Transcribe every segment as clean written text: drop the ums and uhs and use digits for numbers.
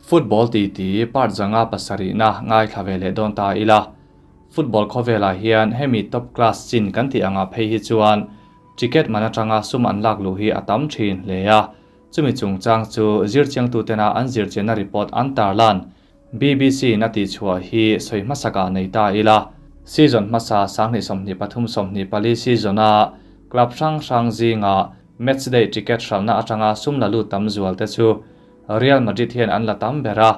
Football titi part 507na ngaithla ve leh dawn ta ila. Football khawvelah hian hemi top class chin kan tih angah phei hi chuan ticket man atanga sum an lak luh hi a tam thin hle a. Chumi chungchang chu zirchiangtutena an zirchianna report an tarlan BBC in a tihchhuah hi sawi hmasakah nei ta ila. Season hmasa 2023 24 season-a club hrang hrang zinga matchday ticket hralhna atanga sum la lut tam zual te chu Real Madrid hian an la tam ber a,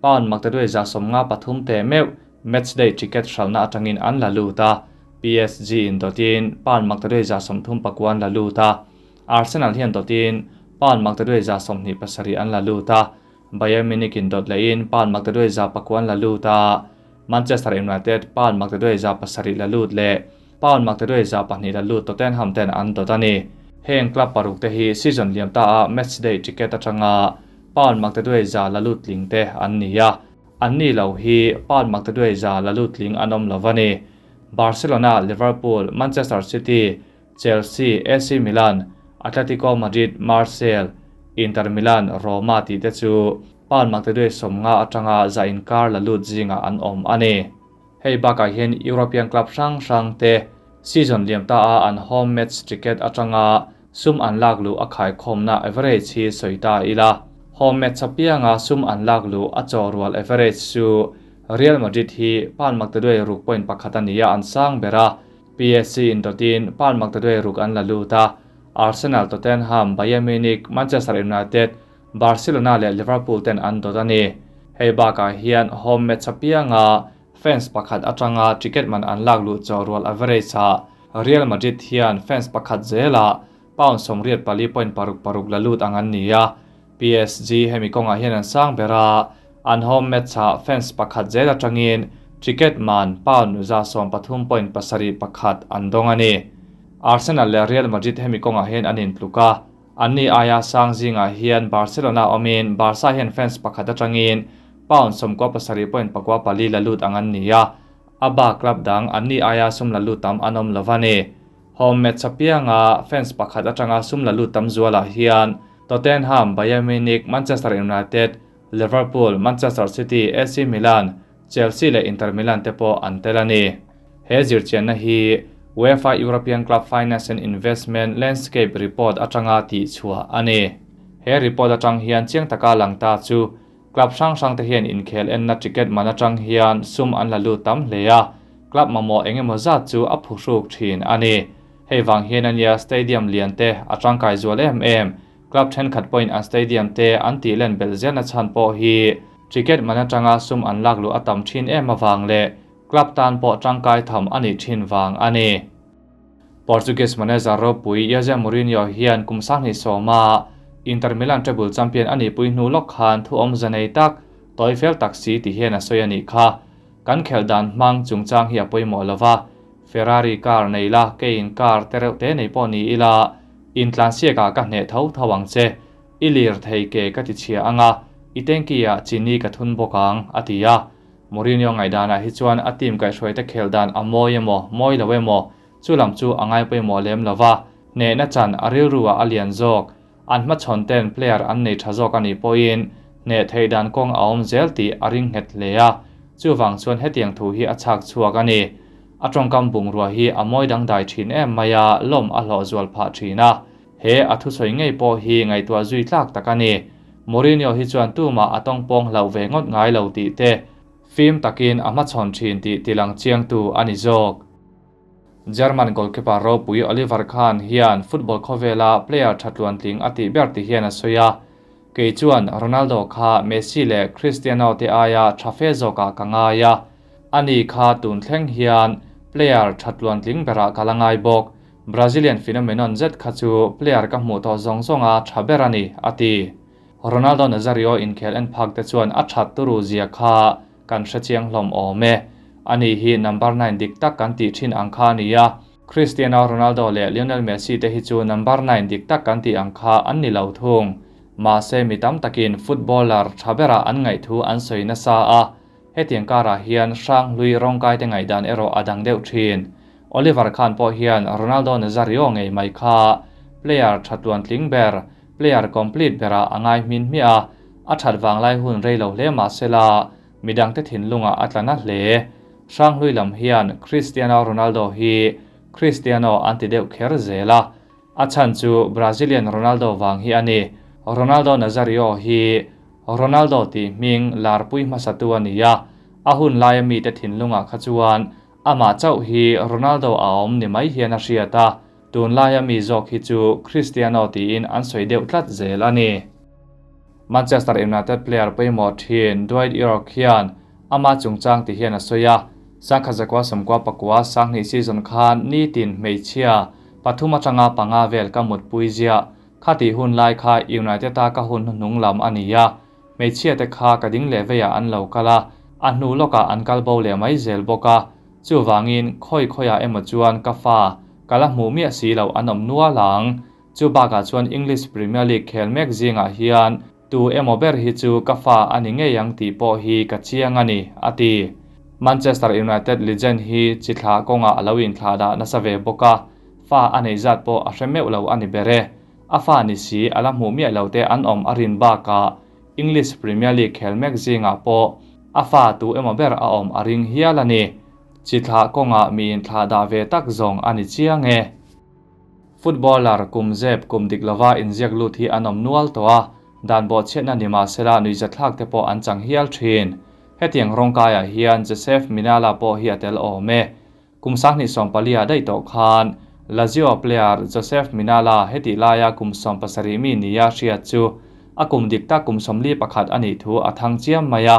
pound maktaduai 53 teh meuh matchday ticket hralhna atangin an la lut a, PSG in dawtin pound maktaduai 39 an la lut a, Arsenal hian dawtin pound maktaduai 27 an la lut a, Bayern Munich in dawt lehin pound maktaduai 9 an la lut a, Manchester United pound maktaduai 700 la lut leh pound maktaduai 2 la lut Tottenham ten an dawt a ni. Heng club paruk te hi season liam ta a matchday ticket atanga pound maktaduai 100 la lut tling te an ni a, an ni lo hi pound maktaduai 100 la lut tling an awm lo a ni. Barcelona, Liverpool, Manchester City, Chelsea, AC Milan, Atletico Madrid, Marseille, Inter Milan, Roma tih te chu pound maktaduai 50 atanga 100 inkar la lut zingah an awm a ni. Hei bakah hian European club hrang hrang te season liam ta a an home match ticket atanga sum an lak luh a khaikhawmna average hi sawi ta ila. Home match apianga sum an lak luh a chaw rual average chu Real Madrid hi pound maktaduai 6.1 a ni a an sang ber a, PSG in dawtin pound maktaduai 6 an la lut a, Arsenal, Tottenham, Bayern Munich, Manchester United, Barcelona leh Liverpool ten an dawt a ni. Hei bakah hian home match apianga fans pakhat atanga ticket man an lak luh chaw rual average a Real Madrid hian fans pakhat zela pound 84.66 la lut ang an ni a, PSG hemi kawngah hian an sang ber a, an home match ah fans pakhat zel atangin ticket man pound 13.71 an dawng a ni. Arsenal leh Real Madrid hemi kawngah hian an intluk a, an ni aia sang zingah hian Barcelona awmin Barca hian fans pakhat atangin pound 97.44 la lut ang an ni a, a ba club dang an ni aia sum la lut tam an awm lo a ni. Home match apianga fans pakhat atanga sum la lut tam zualah hian Tottenham, Bayern Munich, Manchester United, Liverpool, Manchester City, AC Milan, Chelsea leh Inter Milan te pawh an tel a ni. He zirchianna hi UEFA European Club Finance and Investment Landscape Report atanga tihchhuah a ni. He report atang hian chiang taka lang ta chu club hrang hrang te hian inkhel enna ticket man atang hian sum an la lut tam hle a, club mamawh engemaw zat chu a phuhruk thin a ni. Hei wang hian ania stadium lian te a tangkai zual em em, club thenkhat pawhin an stadium te an tih len belh zelna chhan pawh hi ticket man atanga sum an lak luh a tam thin em awang leh club tan pawh tangkai tham a nih thin wang a ni. Portuguese manager ropui Jose Mourinho hian kum 20 a Inter Milan treble champion ani pui hnu lawk khan thu awm zanei tak toy fel tak si ti hian a sawi a nih kha. Kan khel dan hmang chungchang hi a pawimawh lova, Ferrari car nei la kein car te reuh te nei pawh ni ila intlan siakah ka hneh tho tho ang che, i lir thei ke ka ti chhia anga i tanki ah chini ka thun bawk ang a ti a. Mourinho ngaihdana hi chuan a team kaihhruai te khel dan a mawi emaw mawi lo emaw chu lam chu a ngai pawimawh lem lova, hnehna chan a rilru ah a lian zawk, an hmachhawn ten player an nei tha zawk ani pawhin hneh thei dan kawng a awm zel tih a ring nghet hle a, chuwang chuan hetiang thu hi a chhak chhuak a ni. A tawngkam bungrua hi a mawi dang dai thin em mai a, lawm a hlawh zual phah thin a, he a thusawi ngei pawh hi ngaihtuah zui tlak tak a ni. Mourinho hi chuan tumah a tawng pawng hlau ve ngawt ngai lo tih te film takin a hmachhawn thin tih tilang chiang tu a ni zawk. German goalkeeper ropui Oliver Kahn hian football khawvela player thatluan tling a tih ber ti hian a sawi a, kei chuan Ronaldo kha Messi leh Cristiano te aia tha fe zawkah ka ngai a, ani kha tun thleng hian player thatluan tling berah ka la ngai bawk. Brazilian phenomenon zet kha chu player ka hmuh tawh zawng zawnga tha ber a ni a ti. Ronaldo Nazario inkhel en phak te chuan a that turu zia kha kan hre chiang hlawm awm e. Ani hi number 9 dik tak kan tih thin ang kha ani a, Cristiano Ronaldo leh Lionel Messi te hi chu number 9 dik tak kan tih ang kha an ni lo thung. Mahse mi tam takin footballer tha berah an ngaih thu an sawi nasa a, hetiang karah hian hrang hlui rawngkai te ngaihdan erawh a dang deuh thin. Oliver Kahn pawh hian Ronaldo Nazario ngei mai kha player thatluan tling ber, player complete berah a ngai hmin hmiah a, A that vanglai hun rei lo hle mah sela, midangte thinlungah a tla na hle. Hranghlui lam hian Cristiano Ronaldo hi Cristiano an ti deuh kher zel a, a chhan chu Brazilian Ronaldo vang hi a ni. Ronaldo Nazario hi Ronaldo tih hming larpui hmasatu a ni a, a hun laia mite thinlungah kha chuan amah chauh hi Ronaldo a awm ni mai hian a hriat a, tunlaia mi zawk hi chu Cristiano tiin an sawi deuh tlat zel a ni. Manchester United player pawimawh thin Dwight Yorke hian ama chungchang ti hian a sawi a, Sangkhat zakua sawmkua pakua sanghnih season khan nitin hmeichhia pathum atanga panga vel ka mutpui ziah. Khatih hun lai kha United a ka hun hnuhnung lam a ni a, hmeichhia te kha ka ding leh veiah an lo kal a, a hnu lawkah an kal bo leh mai zel bawk a. Chuvangin khawi khawiah emaw chuan ka fa ka la hmuh miah si loh an awm nual ang. Chu bakah chuan English Premier League khel mek zingah hian tu emaw ber hi chu ka fa a ni ngei ang tih pawh hi ka chiang a ni, a ti. Manchester United legend hi chi thlah kawngah a lo inthlah dah nasa ve bawk a, fa a nei zat pawh a hre meuh lo a ni ber e. A fa ni si a la hmuh miah lo te an awm a rin bakah English Premier League khel mek zingah pawh a fa tu emaw ber a awm a ring hial a ni. Chi thlah kawngah mi inthlah dah ve tak zawng a ni chiang e. Footballer kum zep kum dik lova inziak lut hi an awm nual tawh a, dan bawhchhiatna ni mah sela nuihzathlak te pawh an chang hial thin. Hetiang rawngkaiah hian Joseph Minala pawh hi a tel awm e. Kum 2014 daih tawh khan Lazio player Joseph Minala hetih laia kum 17 mi nia hriat chu a kum dik tak kum 41 a nih thu a thang chiam mai a.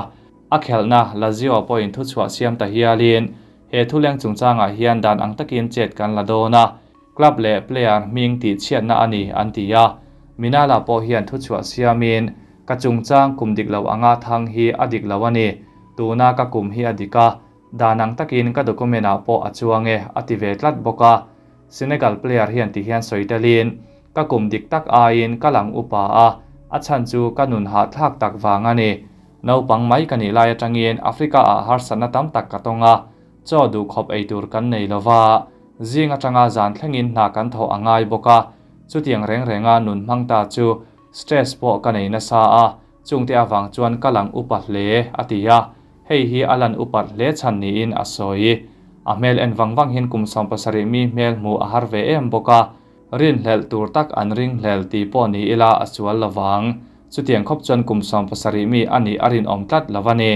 A khelhna Lazio pawhin thuchhuah siam ta hialin he thuleng chungchangah hian dan ang takin chet kan la dawn a, club leh player hming tih chhiatna a ni an ti a. Minala pawh hian thuchhuah siamin ka chungchang kum dik lo anga thang hi a dik lo a ni, tuna ka kum hi a dik a, dan ang takin ka document ah pawh a chuang e a ti ve tlat bawk a. Senegal player hian ti hian sawi telin ka kum dik tak aiin ka lang upa a, a chhan chu ka nun hahthlak tak vang a ni. Naupang mai ka nih lai atangin Africa ah harsatna tam tak ka tawng a, chaw duh khawp ei tur kan nei lova, zing atanga zan thlengin hna kan thawh a ngai bawk a, chutiang reng renga nun hmang ta chu stress pawh ka nei nasa a, chungte avang chuan ka lang upa hle a ti a, hei hi a lan upat hle chhan niin a sawi. A hmel en vang vang hian kum 17 mi hmel hmuh a har ve em bawk a, rinhlelh tur tak an ringhlel tih pawh ni ila a sual lovang. Chutiang khawp chuan kum 17 mi a nih a rinawm tlat lo a ni.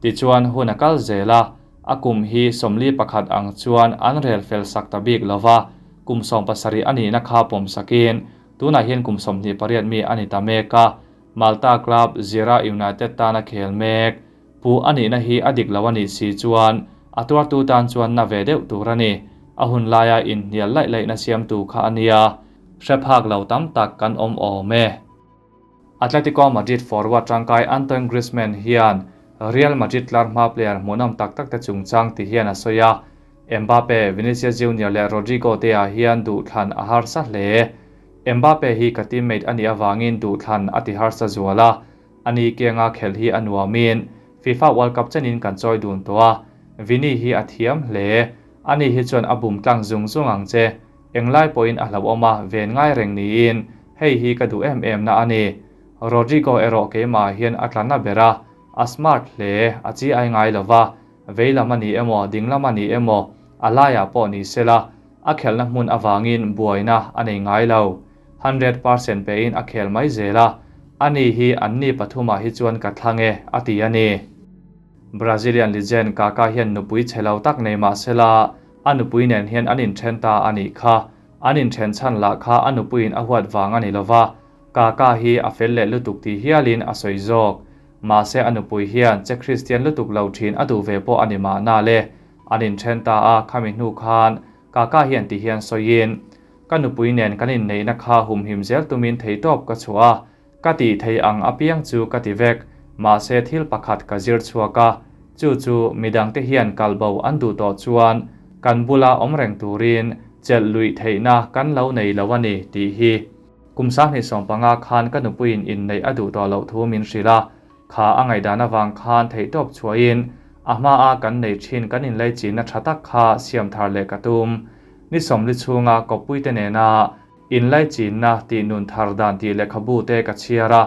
Tichuan hun a kal zel a, a kum hi 41 ang chuan an rel fel sak ta bik lova, kum 70 a nihna kha pawm sakin tunah hian kum 28 mi a ni ta mek a, Malta club Zira United tana khel mek. Pu a nihna hi a dik lo a nih si chuan a tuartu tan chuan na ve deuh tur a ni. A hun laia inhnial laih laihna siamtu kha a nia. Hre phak lo tam tak kan awm awm e. Atletico Madrid forward tangkai Antoine Griezmann hian Real Madrid tlar hma player hmuhnawm tak tak te chungchang ti hian a sawi a. Mbappe, Vinicius Junior leh Rodrygo te ah hian duhthlan a harsa hle. Mbappe hi ka teammate a nih avangin duhthlan a ti harsa zual a, ani kianga khelh hi a nuamin FIFA World Cup chenin kan chawi dun tawh a, Vini hi a thiam hle. Ani hi chuan a bum tlang zung zung ang che. Englai pawhin a hlauhawm a, ven ngai reng niin hei hi ka duh em em na a ni. Rodrygo erawh keimah hian a tla na ber a, a smart hle, a chi ai ngai lova, vei lam a ni emaw ding lam a ni emaw a laiah pawh ni sela a khelhna hmun avangin buaina a nei ngai lo. 100% pein a khel mai zel a, ani hi anni pathumah hi chuan ka thlang e a ti a ni. Brazilian legend Kaka hian nupui chhe lo tak nei mah sela a nupui nen hian an inthen ta a nih kha. An inthen chhan lah kha a nupuiin a huat vang a ni lova, Kaka hi a fel leh lutuk tih hialin a sawi zawk. Mahse a nupui hian che Kristian lutuk lo thin a duh ve pawh a ni mahna le. An inthen ta a, khami hnu khan Kaka hian ti hian sawiin, Ka nupui nen kan inneihna kha humhim zel tumin theitawp ka chhuah a, ka tih thei ang apiang chu ka ti vek. Mahse thil pakhat ka zir chhuak a, chu chu midangte hian kalbo an duh tawh chuan kan bula awm reng turin chelh luih theihna kan lo nei lo a ni tih hi. Kum 2015 khan ka nupuiin inneih a duh tawh loh thu min hrilh a, kha a ngaihdan avang khan theihtawp chhuahin a hmaa kan nei thin kan inlei chinna tha tak kha siam thar leh ka tum. Ni sawmli chhunga kawppuite nena inlei chinna tih nun thar dan tih lehkhabu te ka chhiar a,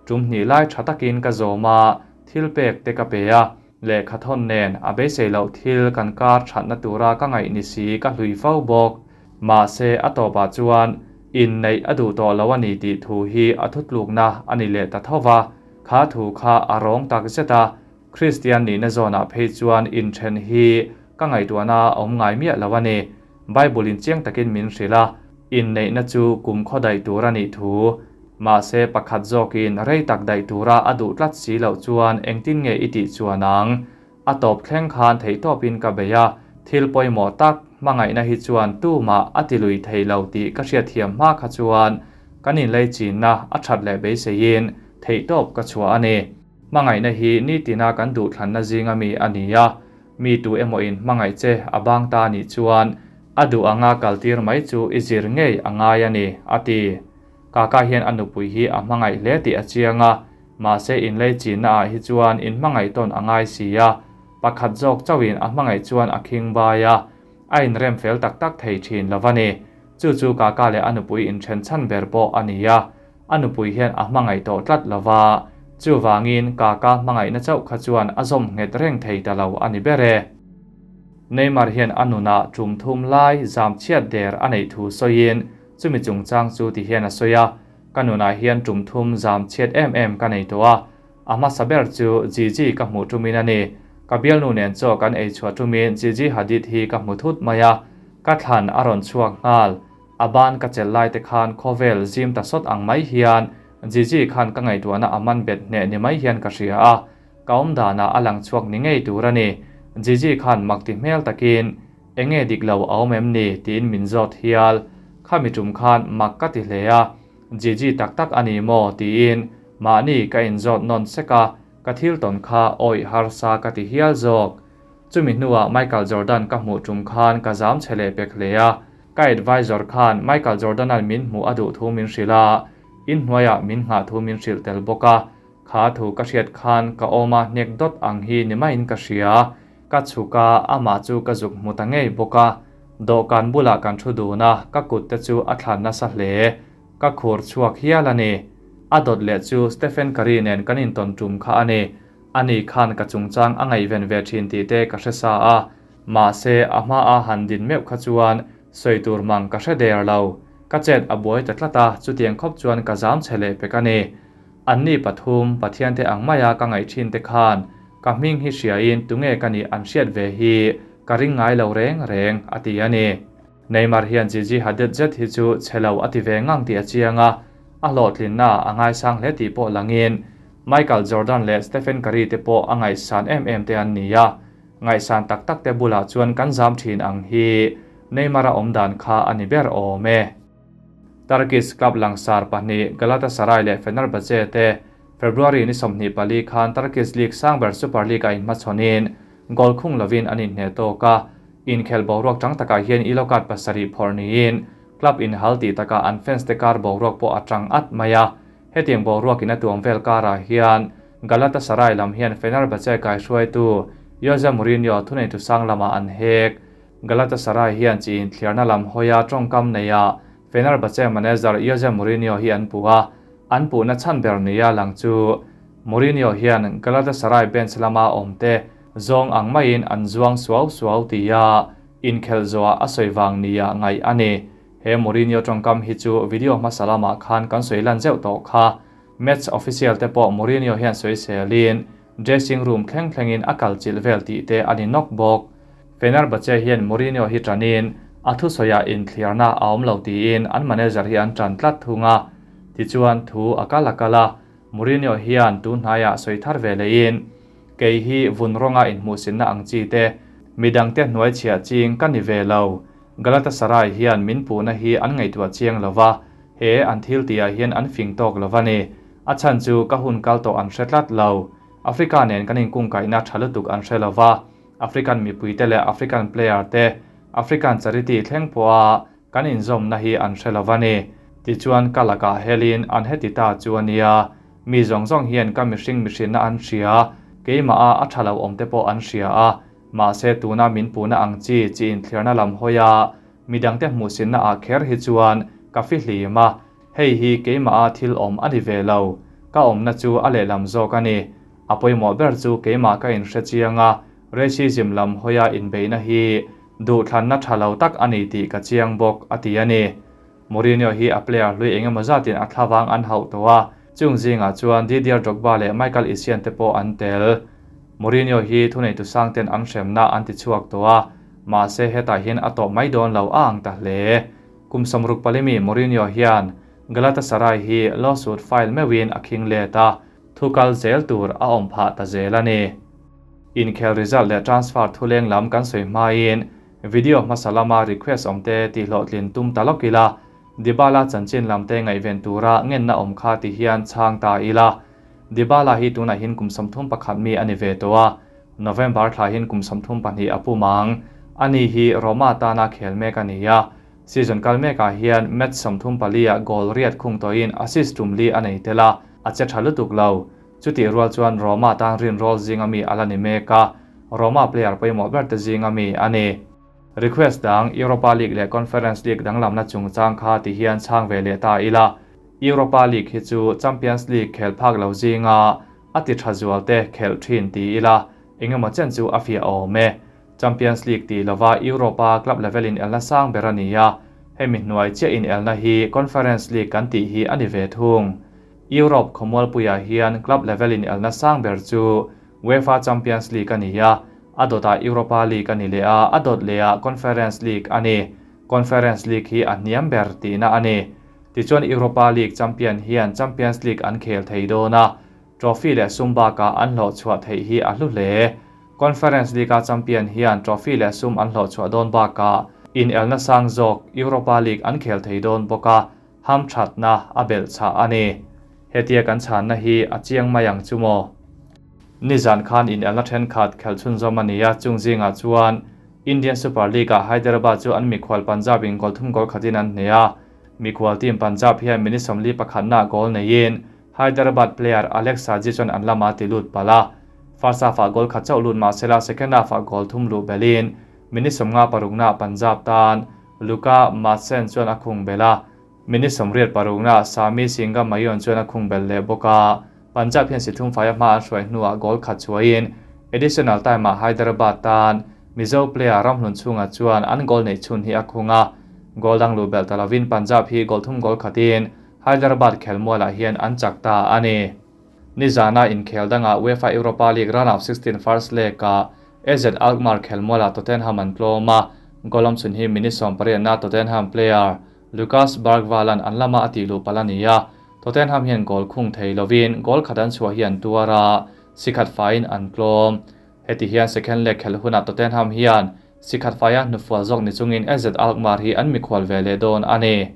Tum hnih lai tha takin ka zawm a, thil pek te ka pe a, lehkha thawn nen a beisei loh thil kan kar thatna tura ka ngaih ni si ka hlui fo bawk. Mahse a tawpah chuan inneih a duh tawh lo a ni tih thu hi a thutlukna a ni leh ta tho va, kha thu kha a rawng tak zet a, Kristian nihna zawnah phei chuan inthen hi ka ngaihtuahna a awm ngai miah lo a ni. Bible in chiang takin min hrilh a, inneihna chu kum khaw daih tur a nih thu. Mahse pakhat zawkin rei tak daih tura a duh tlat si loh chuan engtin nge i tih chuan ang? A tawp thleng khan theihtawpin ka bei a, thil pawimawh tak hmangaihna hi chuan tumah a ti lui thei lo tih ka hriatthiam hma kha chuan kan inlei chinna a that leh beiseiin theihtawp ka chhuah a ni. Hmangaihna hi nitina kan duhthlanna zinga mi a ni a, mi tu emaw in hmangaih che a bang ta nih chuan a duh anga kaltir mai chu i zir ngei a ngai a ni, a ti. Kaka hian a nupui hi a hmangaih hle tih a chiang a, mahse inlei chinna ah hi chuan in hmangaih tawn a ngai si a, pakhat zawk chauhin a hmangaih chuan a khing bai a, a inrem fel tak tak thei thin lo a ni. Chu chu Kaka leh a nupui inthen chhan ber pawh a ni a, a nupui hian a hmangaih tawh tlat lo va, chuvangin Kaka hmangaihna chauh kha chuan a zawm nghet reng thei ta lo a ni ber e. Neymar hian a nunah tum thum lai zam chhiat der a neih thu sawiin chumi chungchang chu ti hian a sawi a, Ka nunah hian tum thum zam chhiat em em ka nei tawh a, a hmasa ber chu Gigi ka hmuh tumin a ni. Ka bialnu nen chaw kan ei chhuah tumin Gigi Hadid hi ka hmu thut mai a, ka thlan a rawn chhuak nghal. A ban ka chelh lai te khan khawvel zim ta sawt ang mai hian Gigi khan ka ngaihtuahna a man bet hneh ni mai hian ka hria a, ka awm danah a lang chhuak ni ngei tur a ni. Gigi khan mak ti hmel takin, Enge dik lo a awm em ni? tiin min zawt hial. Khami tum khan mak ka ti hle a, Gigi tak tak a ni maw? tiin mahni ka inzawt nawn sek a, ka thil tawn kha awih harsa ka ti hial zawk. Chumi hnuah Michael Jordan ka hmuh tum khan ka zam chhe leh pek hle a, ka advisor khan Michael Jordan-a'n min hmuh a duh thu min hrilh a, inhnuaiah min nghah thu min hrilh tel bawk a, kha thu ka hriat khan ka awm a hnek dawt ang hi ni maiin ka hria. Ka chhuk a, amah chu ka zuk hmu ta ngei bawk a, dawhkan bulah kan thu dun a, ka kut te chu a thlan nasa hle. Ka khur chhuak hial a ni. A dawt leh chu Stephen Curry nen kan intawn tum kha a ni. Ani khan ka chungchang a ngaihven ve thin tih te ka hre sa a, mahse a hma a han din meuh kha chuan sawi tur mang ka hre der lo. Ka chet a buai ta tlat a, chutiang khawp chuan ka zam chhe leh pek a ni. Anni pathum, Pathiante ang maia ka ngaih thin te khan ka hming hi hriain tunge ka nih an hriat ve hi ka ring ngai lo reng reng, a ti a ni. Neymar hian Gigi Hadid zet hi chu chhe lo a ti ve ngang tih a chiang a, a hlawhtlinna a ngaisang hle tih pawh langin Michael Jordan leh Stephen Curry te pawh a ngaihsan em em te an ni a, ngaihsan tak tak te bulah chuan kan zam thin ang hi Neymar-a awm dan kha a ni ber awm e. Turkish club langsar pahnih Galatasaray leh Fenerbahce te February ni 24 khan Turkish League sangber Super League-ah inhmachhawnin goal khung lovin an inhneh tawk a, Inkhel boruak tang takah hian yellow card pasarih phawrh niin club inhal tih takah an fans te kar boruak pawh a tang at mai a. Hetiang boruakin a tuam vel karah hian Galatasaray lam hian Fenerbahce kaihruaitu Jose Mourinho thuneitu sang lamah an hek. Galatasaray hian chi inthliarna lam hawia tawngkam neia Fenerbahce manager Jose Mourinho hi an puh a, an puhna chhan ber nia lang chu Mourinho hian Galatasaray bench lama awmte Zawng ang maiin an zuang suau suau tia inkhelh zawhah a sawi vang nia ngaih a ni. He Mourinho tawngkam hi chu video hmasa lamah khan kan sawi lan zeuh tawh kha. Match official te pawh Mourinho hian sawi selin dressing room thleng thlengin a kal chilh vel tih te a ni nawk bawk. Fenerbahce hian Mourinho hi tanin a thusawiah inthliarna a awm lo tiin an manager hi an tan tlat thung a. Tichuan thu a kal a kal a, Mourinho hian tun hnaiah sawi thar ve lehin, Kei hi vun rawnga inhmuhsinna ang chi te, midangte hnuai chhiah ching ka ni ve lo. Galatasaray hian min puhna hi an ngaihtuah chiang lo va, he an thil tihah hian an fing tawk lo va ni. A chhan chu ka hun kal tawh an hre tlat lo. Africa nen kan inkungkaihna tha lutuk an hre lo va, African mipuite leh African player te, African charity thleng pawha kan inzawmna hi an hre lo va ni. Tichuan ka lakah helin an heti ta chu a nia. Mi zawng zawng hian ka mihring mihrinna an hria, keimah a a tha lo awm te pawh an hria a, mahse tuna min puhna ang chi chi inthliarna lam hawi a, midangte hmuhsinna ah kher hi chuan ka fihlim a, hei hi keimah a thil awm a ni ve lo. Ka awmna chu a lehlam zawk a ni. A pawimawh ber chu keimah ka inhre chiang a, racism lam hawia inbeihna hi duhthlanna tha lo tak a ni tih ka chiang bawk, a ti a ni. Mourinho hi a player hlui engemaw zatin a thlavang an hauh tawh a, chung zingah chuan Didier Drogba leh Michael Essien te pawh an tel. Mourinho hi thuneitu sangten an hremna an ti chhuak tawh a, mahse hetah hian a tawp mai dawn lo a ang ta hle. Kum 64 mi Mourinho hian Galatasaray hi lawsuit file meuhin a khing let a, thu kal zel tur a awm phah ta zel a ni. Inkhel result leh transfer thuleng lam kan sawi hmain video hmasa lama request awmte tihhlawhtlin tum ta lawk ila, Dybala chanchin lamte ngaihven tura ngenna awm kha ti hian chhang ta ila. Dybala hi tunah hin kum 31 mi a ni ve tawh a, November thla hin kum 32 a pum ang. Ani hi Roma tana khel mek a ni a, season kal mekah hian match 34 ah goal riat khung tawhin assist tum li a nei tel a, a che tha lutuk lo. Chutih rual chuan Roma tan rinrawl zinga mi a la ni mek a, Roma player pawimawh ber te zinga mi a ni. Request dang Europa League leh Conference League danglamna chungchang kha ti hian chhang ve leh ta ila. Europa League hi chu Champions League khel phak lo zinga a ti tha zual te khelh thin ti ila, engemaw chen chu a fiah awm e. Champions League ti lova Europa club level in elna sang ber a ni a, hemi hnuai chiah in elna hi Conference League kan tih hi a ni ve thung. Europe khawmualpuiah hian club level in elna sang ber chu UEFA Champions League a ni a, a dawtah Europa League a ni leh a, a dawt lehah Conference League a ni. Conference League hi a hniam ber tihna a ni. Tichuan Europa League champion hian Champions League an khel thei dawn a, trophy leh sum bakah an hlawh chhuah theih hi a hlu hle. Conference League-a champion hian trophy leh sum an hlawh chhuah dawn bakah inelna sang zawk Europa League an khel thei dawn bawk a, ham thatna a belh chhah a ni. Hetia kan chhanna hi a chiang mai ang chu maw? Nizan khan inelna thenkhat khelh chhunzawm a ni a, chung zingah chuan Indian Super League-ah Hyderabad chu an mikhual Punjab in goal thum goal khatin an hneh a. Mikhual team Punjab hian minute 41 na goal neiin Hyderabad player Alex Saji chuan an lama ti lut palh a. First half-ah goal khat chauh lut mahsela second half-ah goal thum luh belhin minute 56 na Punjab tan Luka Madsen chuan a khung bel a. Minute 86 na Sami Singha Mayon chuan a khung bel leh bawk a. Punjab hian si thum faia hma an hruai hnuah goal khat chuain additional time-ah Hyderabad tan Mizo player Ramhlun chhunga chuan an goal nei chhun hi a khung a. Goal dang luh belh ta lovin Punjab hi goal thum goal khatin Hyderabad khelmualah hian an chak ta a ni. Nizana inkhel dangah UEFA Europa League round of 16 first leg-ah AZ Alkmaar khelmualah Tottenham an tlawm a, goal awm chhun hi minute 18 na Tottenham player Lucas Bergvall-an an lama a tih luh palh a ni a. Tottenham hian goal khung thei lovin goal khat an chhuah hi an tuar a, si khat faiin an tlawm. Heti hian second leg khelh hunah Tottenham hian si khat faia hnufual zawk ni chungin AZ Alkmaar hi an mikhual ve leh dawn a ni.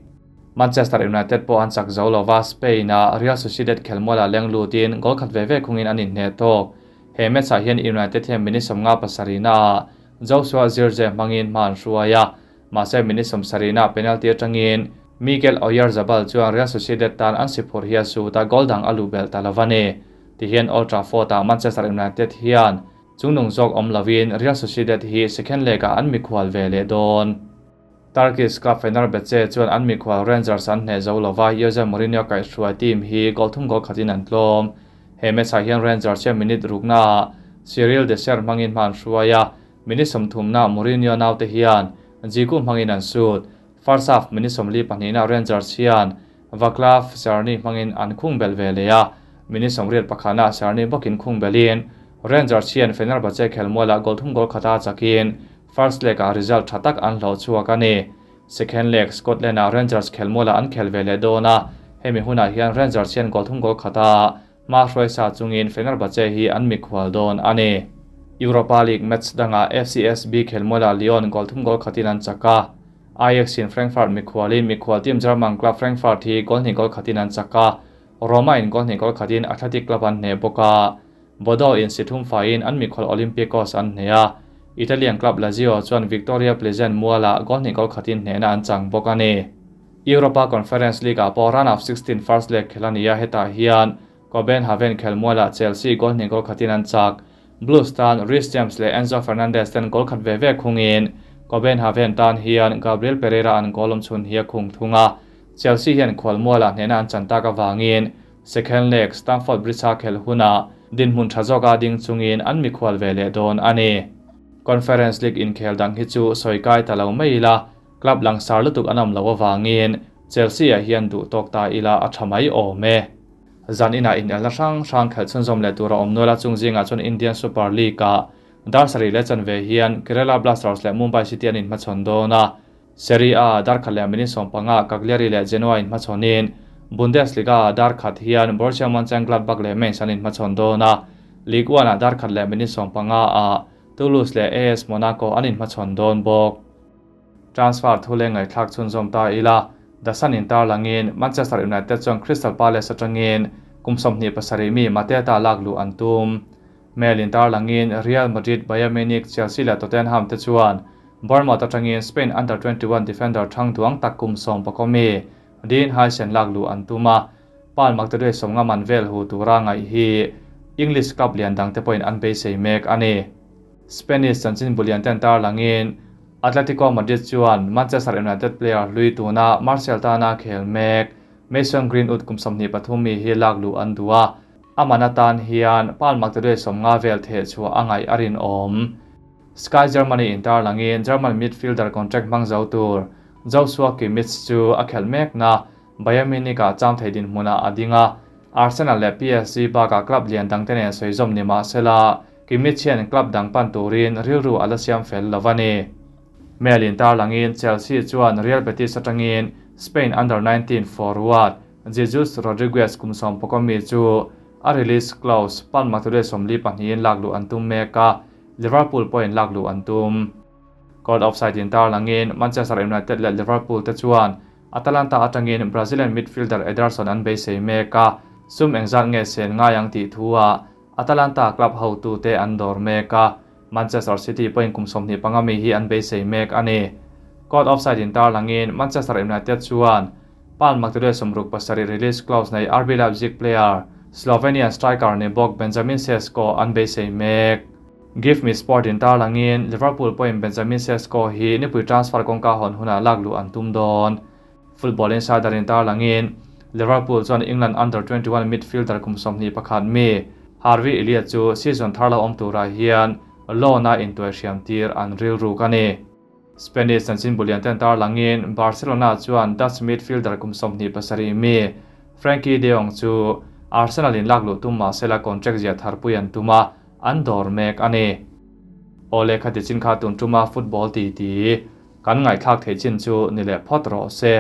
Manchester United pawh an chak zo lova, Spain-a Real Sociedad khelmualah leng lutin goal khat ve ve khungin an inhneh tawk. He match-ah hian United hian minute 57 naah Joshua Zirkzee hmangin hma an hruai a, mahse minute 70 naah penalty atangin Mikel Oyarzabal chuan Real Sociedad tan an si phur hi a sut a, goal dang a luh belh ta lo a ni. Tihian Old Trafford-ah Manchester United hian chungnung zawk awm lovin Real Sociedad hi second leg-ah an mikhual ve leh dawn. Turkish club Fenerbahce chuan an mikhual Rangers an hneh zo lova, Jose Mourinho kaihhruai team hi goal thum goal khatin an tlawm. He match-ah hian Rangers hian minute ruknaah Cyril Dessers hmangin hma an hruai a, minute 30 naah Mourinho naute hian Zico hmangin an sut. First half minute 42 naah Rangers hian Vaclav Cerny hmangin an khung belh ve leh a, minute 81 naah Cerny bawkin khung belhin Rangers hian Fenerbahce khelmualah goal thum goal khata chakin first leg-ah result tha tak an hlawh chhuak a ni. Second leg Scotland-ah Rangers khelmualah an khel ve leh dawn a, hemi hunah hian Rangers hian goal thum goal khata hma hruai sa chungin Fenerbahce hi an mikhual dawn a ni. Europa League match dangah FCSB khelmualah Lyon goal thum goal khatin an chak a, Ajax in Frankfurt mikhualin mikhual team German club Frankfurt hi goal hnih goal khatin an chak a, Roma in goal hnih goal khatin Athletic Club an hneh bawk a, Bordeaux in si thum faiin an mikhual Olympiacos an hneh a, Italian club Lazio chuan Victoria Plzen mualah goal hnih goal khatin hnehna an chang bawk a ni. Europa Conference League-ah pawh round of 16 first leg khel a ni a, hetah hian Copenhagen khelmualah Chelsea goal hnih goal khatin an chak. Blues tan Reece James leh Enzo Fernandez ten goal khat ve ve khungin Copenhagen tan hian Gabriel Pereira an goal awm chhun hi a khung thung a. Chelsea hian khual mualah hnehna an chan tak avangin Second leg Stamford Bridge-a khelh hunah dinhmun tha zawka ding chungin an mikhual ve leh dawn a ni. Conference League inkhel dang hi chu sawi kai ta lo mai ila, club langsar lutuk an awm loh avangin Chelsea-ah hian duh tawk ta ila a tha mai awm e. Zan inah inelna hrang hrang khelh chhunzawm leh tur a awm nual a, chung zingah chuan Indian Super League-ah dar sarih leh chanve hian Kerala Blasters leh Mumbai City an inhmachhawn dawn a, Serie A dar khat leh minute 15 Cagliari leh Genoa inhmachhawnin Bundesliga dar khat hian Borussia Mönchengladbach leh Mainz an inhmachhawn dawn a, Ligue 1-ah dar khat leh minute 15 ah Toulouse leh AS Monaco an inhmachhawn dawn bawk. Transfer thu leng ngaihthlak chhunzawm ta ila, The Sun in tarlangin Manchester United chuan Crystal Palace atangin kum 27 mi Mateta lak luh an tum. Mail in tarlangin Real Madrid, Bayern Munich, Chelsea leh Tottenham te chuan Bournemouth atangin Spain Under 21 defender thang duang tak kum 11 mi Dean Huijsen lak luh an tum a, Paul Maktaduai 50 man vel hu tura ngaih hi English club lian dang te pawhin an beisei mek a ni. Spanish chanchin bulian ten tarlangin Atletico Madrid chuan Manchester United player hlui tuna Martial tana khel mek Mason Greenwood kum 23 mi hi lak luh an duh a, a man atan hian Paul Maktaduai 50 vel theh chhuah a ngaih a rinawm. Sky Germany in tarlangin German midfielder contract hmang zo tur Joshua Kimmich chu a khelh mek na Bayern Munich-ah cham thei dinhmunah a ding a, Arsenal leh PSG bakah club lian dangte nen sawi zawm ni mah sela, Kimmich hian club dang pan turin rilru a la siam fel lo a ni. Mail in tarlangin Chelsea chuan Real Betis atangin Spain Under-19 forward Jesus Rodriguez kum 11 mi chu a release clause pan maktaduai 42 in lak luh an tum mek a, Liverpool pawhin lak luh an tum. Caught offside in tarlangin Manchester United leh Liverpool te chuan Atalanta atangin Brazilian midfielder Ederson an beisei mek a, sum engzat nge sen ngai ang tih thu a Atalanta club hotu te an dawr mek a, Manchester City pawhin kum 25 mi hi an beisei mek a ni. Caught offside in tarlangin Manchester United chuan Paul maktaduai 67 release clause nei RB Leipzig player Slovenian striker ni bawk Benjamin Sesko an beisei mek. Give Me Sport in tarlangin Liverpool pawhin Benjamin Sesko hi nipui transfer kawngka hawn hunah lak luh an tum dawn. Football Insider in tarlangin Liverpool chuan England Under-21 midfielder kum 21 mi Harvey Elliott chu season thar lo awm turah hian loan-a intuai hriam tir an rilruk a ni. Spanish chanchin bulian ten tarlangin Barcelona chuan Dutch midfielder kum 27 mi Frenkie de Jong chu Arsenal in lak luh tum mah sela contract zia tharpui an tum a, an dawr mek a ni. Awle khati chin kha tun tuma football ti ti kan ngaihthlak thei chin chu ni leh phawt rawh se.